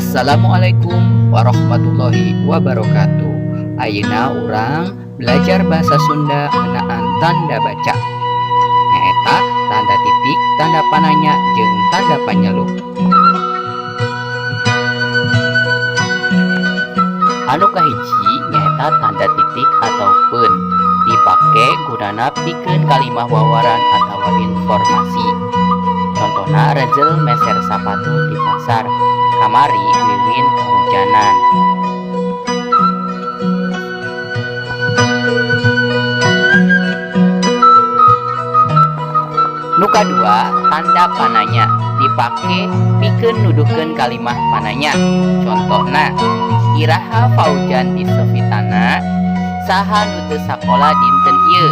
Assalamualaikum warahmatullahi wabarakatuh. Ayeuna urang belajar bahasa Sunda ngeunaan tanda baca, nyaeta tanda titik, tanda pananya, jeung tanda panyeluk. Anu kahiji nyaeta tanda titik atau peun, dipake gunana pikeun kalimah wawaran atawa informasi. Contohna, Rezel meser sapatu di pasar, kamari Wiwin kahujanan. Nu kadua, tanda pananya, dipake pikeun nuduhkeun kalimah pananya. Contohna, Iraha Faujan disevitana? Saha nu teu sakola dinten ieu?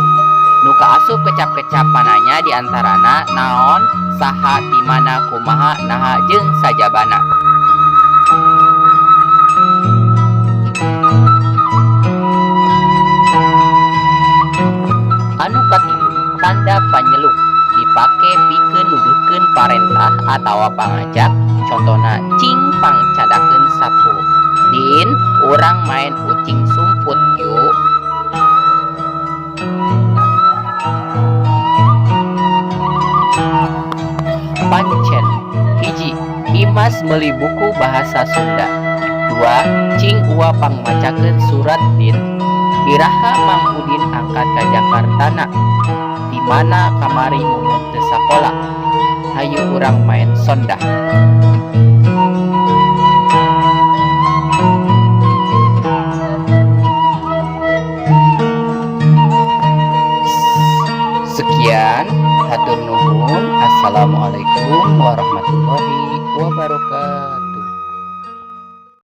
Nu kaasup kecap-kecap pananya diantarana naon, saha, ti mana, kumaha, naha, jeung sajabana. Anu katilu, tanda panyeluk, dipake pikeun nuduhkeun parentah atawa pangajak. Contohna, cing pangcandakeun sapu. Din, urang main ucing sumput yuk. Pancen: 1, Imas meuli buku bahasa Sunda. 2, Cing Uwa pangmacakeun surat, Din. Iraha Mang Udin angkat ka Jakartana? Ti mana kamari Mumun teu sakola? Hayu urang maen sondah. Sekian, hatur nuhun. Assalamualaikum warahmatullahi wabarakatuh.